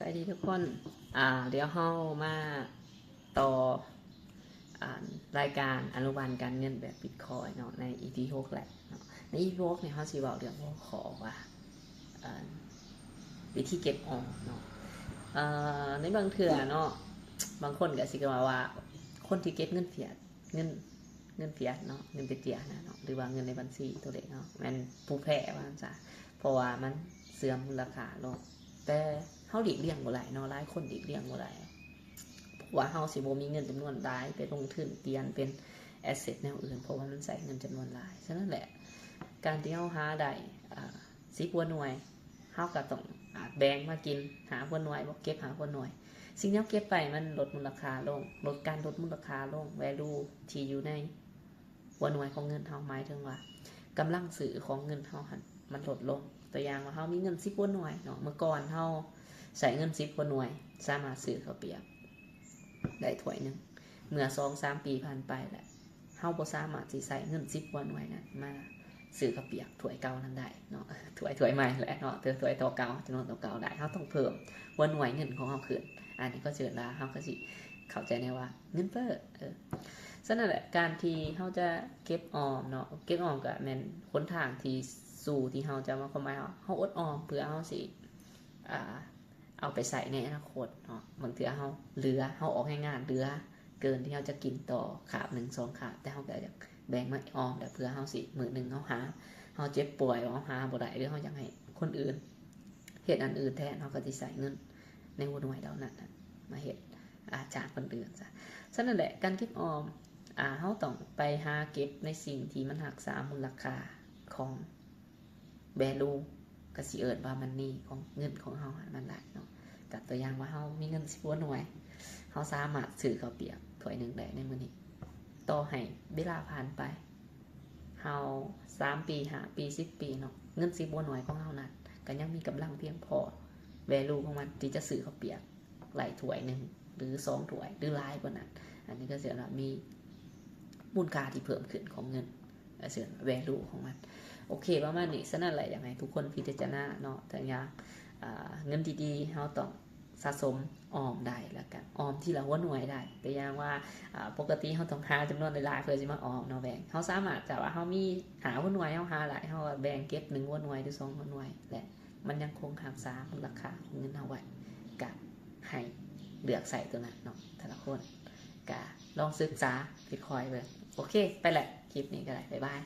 ສະບາຍດີທຸກຄົນ ອ່າ ດຽວເຮົາມາຕໍ່ ອ່າ ລາຍການອະນຸບານການເງິນແບບບິດຄອຍເນາະ ໃນອີພີຫົກແຫຼະເນາະ. ໃນອີພີຫົກນີ້ເຮົາຊິເວົ້າເລື່ອງຫົວຂໍ້ວ່າ ເອີ ວິທີເກັບອອມເນາະ. ເອີ ໃນບາງເທື່ອເນາະ ບາງຄົນກໍຊິເວົ້າວ່າ ຄົນທີ່ເກັບເງິນຟຽດ ເງິນ ເງິນຟຽດເນາະ ເງິນເປັນເຈ້ຍນະເນາະ ຫຼືວ່າເງິນໃນບັນຊີໂຕເລກເນາະ ແມ່ນຜູ້ແພ້ວ່າຊັ້ນຊະ ເພາະວ່າມັນເສື່ອມມູນລະຄ່າລົງ. ແຕ່ເຮົາຫຼີກລ່ຽງບໍ່ໄດ້ເນາະ ຫຼາຍຄົນຫຼີກລ່ຽງບໍ່ໄດ້ ເພາະວ່າເຮົາຊິບໍ່ມີເງິນຈຳນວນຫຼາຍໄປລົງທຶນປ່ຽນເປັນແອັດເຊັດແນວອື່ນ ເພາະວ່າມັນໃຊ້ເງິນຈຳນວນຫຼາຍ. ສະນັ້ນແຫຼະ ການທີ່ເຮົາຫາໄດ້ ອ່າ ສິບຫົວໜ່ວຍ ເຮົາກໍຕ້ອງ ອາ ແບ່ງມາກິນຫ້າຫົວໜ່ວຍ ບໍ່ເກັບຫ້າຫົວໜ່ວຍ. ສິ່ງທີ່ເຮົາເກັບໄປມັນລົດມູນລະຄ່າລົງ ລົດ ການລົດມູນລະຄ່າລົງ ແວລູ ທີ່ຢູ່ໃນຫົວໜ່ວຍຂອງເງິນເຮົາ ໝາຍເຖິງວ່າກຳລັງຊື້ຂອງເງິນເຮົາຫັ້ນມັນລົດລົງ. ຕົວຢ່າງວ່າເຮົາມີເງິນສິບຫົວໜ່ວຍເນາະ ເມື່ອກ່ອນເຮົາໃຊ້ເງິນສິບຫົວໜ່ວຍ ສາມາດຊື້ເຂົ້າປຽກໄດ້ຖ້ວຍໜຶ່ງ. ເມື່ອສອງສາມປີຜ່ານໄປແລ້ວ ເຮົາບໍ່ສາມາດຊິໃຊ້ເງິນສິບຫົວໜ່ວຍນັ້ນມາຊື້ເຂົ້າປຽກຖ້ວຍເກົ່ານັ້ນໄດ້ເນາະ ຖ້ວຍ ຖ້ວຍໃໝ່ແຫຼະເນາະ ຖ້ວຍ ຖ້ວຍເກົ່າ ຈຳນວນເທົ່າເກົ່າໄດ້ ເຮົາຕ້ອງເພີ່ມຫົວໜ່ວຍເງິນຂອງເຮົາຂຶ້ນ. ອັນນີ້ກໍເອີ້ນວ່າ ເຮົາກໍຊິເຂົ້າໃຈແນວວ່າເງິນເຟີ້ ເອີ ສະນັ້ນແຫຼະ ການທີ່ເຮົາຈະເກັບອອມເນາະ ເກັບອອມກໍແມ່ນຫົນທາງທີ່ ສູ່ທີ່ເຮົາຈະ ມາ ຄວາມໝາຍເຮົາ ເຮົາອົດອອມເພື່ອເຮົາຊິ ອ່າ ເອົາໄປໃຊ້ໃນອະນາຄົດເນາະ. ບາງເທື່ອເຮົາເຫຼືອ ເຮົາອອກແຮງງານເຫຼືອເກີນທີ່ເຮົາຈະກິນຕໍ່ຄາບໜຶ່ງສອງຄາບ ແຕ່ເຮົາກໍຢາກແບ່ງມາອອມ ແລະ ເພື່ອເຮົາຊິ ມື້ໜຶ່ງເຮົາຫາ ເຮົາເຈັບປ່ວຍ ເຮົາຫາບໍ່ໄດ້ ຫຼືເຮົາຢາກໃຫ້ຄົນອື່ນເຮັດອັນອື່ນແທນ ເຮົາກໍຊິໃຊ້ເງິນໃນຫົວໜ່ວຍເຫຼົ່ານັ້ນນະ ມາເຮັດ ອາ ຈ້າງຄົນອື່ນຊະ. ສະນັ້ນແຫຼະ ການເກັບອອມ ອາ ເຮົາຕ້ອງໄປຫາເກັບໃນສິ່ງທີ່ມັນຮັກສາມູນລະຄ່າຂອງ ແວລູ ກໍຊິເອີ້ນວ່າມັນນີຂອງເງິນຂອງເຮົາຫັ້ນ ມັນຫຼາຍເນາະ. ກໍຕົວຢ່າງວ່າເຮົາມີເງິນສິບຫົວໜ່ວຍ ເຮົາສາມາດຊື້ເຂົ້າປຽກຖ້ວຍໜຶ່ງໄດ້ໃນມື້ນີ້ ຕໍ່ໃຫ້ເວລາຜ່ານໄປ ເຮົາສາມປີ ຫ້າປີ ສິບປີເນາະ ເງິນສິບຫົວໜ່ວຍຂອງເຮົານັ້ນກໍຍັງມີກຳລັງພຽງພໍ ແວລູຂອງມັນທີ່ຈະຊື້ເຂົ້າປຽກໄດ້ຖ້ວຍໜຶ່ງ ຫຼື ສອງຖ້ວຍ ຫຼື ຫຼາຍກວ່ານັ້ນ. ອັນນີ້ກໍເອີ້ນວ່າມີມູນຄ່າທີ່ເພີ່ມຂຶ້ນຂອງເງິນ ເອີ້ນວ່າ ແວລູຂອງມັນ. ໂອເຄ ປະມານນີ້. ສະນັ້ນແຫຼະ ຢາກໃຫ້ທຸກຄົນພິຈາລະນາເນາະ ແຕ່ຢ່າງ ອາ ເງິນດີໆ ເຮົາຕ້ອງສະສົມອອມໄດ້ ແລ້ວກໍອອມທີລະຫົວໜ່ວຍໄດ້. ຕົວຢ່າງວ່າ ອາ ປົກກະຕິເຮົາຕ້ອງຫາຈຳນວນຫຼາຍໆ ເພື່ອຊິມາອອມເນາະ ແບ່ງ ເຮົາສາມາດ ຖ້າວ່າເຮົາມີຫ້າຫົວໜ່ວຍ ເຮົາຫາຫຼາຍ ເຮົາກໍແບ່ງເກັບໜຶ່ງຫົວໜ່ວຍ ຫຼື ສອງຫົວໜ່ວຍ ແລະ ມັນຍັງຄົງຮັກສາມູນລະຄ່າຂອງເງິນເຮົາໄວ້ ກະໃຫ້ເລືອກໃຊ້ໂຕນັ້ນເນາະ. ແຕ່ລະຄົນກະລອງສຶກສາ ບິດຄອຍເບິ່ງ. ໂອເຄ ໄປແຫຼະ ຄລິບນີ້ກໍໄດ້ ບາຍບາຍ.